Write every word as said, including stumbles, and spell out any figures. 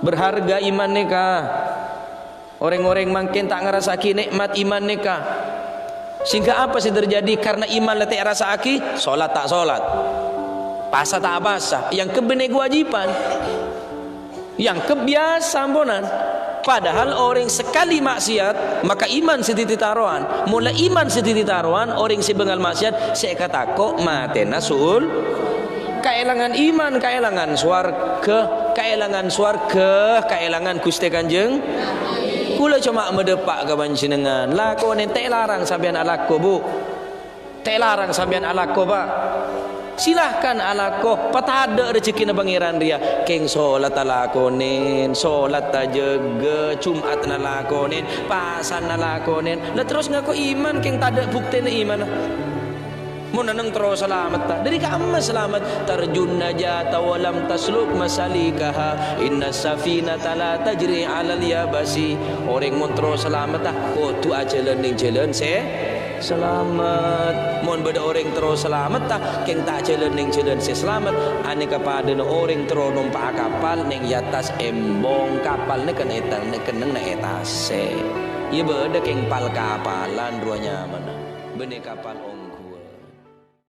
Berharga iman nèka. Orèng-orèng mangkèn ta' ngarassa'aghi nè'mat iman nèka. Sehingga apa sè terjadi karena iman la ta' èrassa'aghi? Salat ta' salat. Pasa ta' pasa. Èangghep bânnè kewajiban. Èangghep biyasa amponan. Padahal orèng sakalè maksiat, maka iman sè dhâddhi tarowan. Mola iman sè dhâddhi tarowan, orèng sè bângal maksiat, sè èkatako' matèna su'ul. Kaèlangan iman, kaèlangan sowarghâ, kaèlangan sowarghâ, kaèlangan Ghustè Kanjeng. Kaulâ coma madâpa' ka panjhennengngan. Lakonè, ta' èlarang sampèyan alako, Bu. Ta' èlarang sampèyan alako, Pa'. Silahkan alako, patadâ' rejhekkèna Pangèran rèya. Kèng salat alakonè, salat ajâgâ, Jum'at alakonè, pasana alakonè. La terros ngako iman, kèng tadâ' buktèna imanna. Mon neng terro salametta, dhâri ka'emma salamet? Tarjun najata wa lam tasluk masalikaha. Innas safinata la tajri 'alal yabasi. Orèng mon terro salametta, kodhu ajhâlân neng jhâlân sè salamet. Mon bâdâ orèng terro salametta, kèng ta' ajhâlân neng jhâlân sè salamet, anèka padâna orèng terro nompa'a kapal neng è attas embong. Kapal nèka neng è ta-, nèka neng è tassè. Iyâ bâdâ kèng pal-kapalan rowa nyamana. Bânnè kapal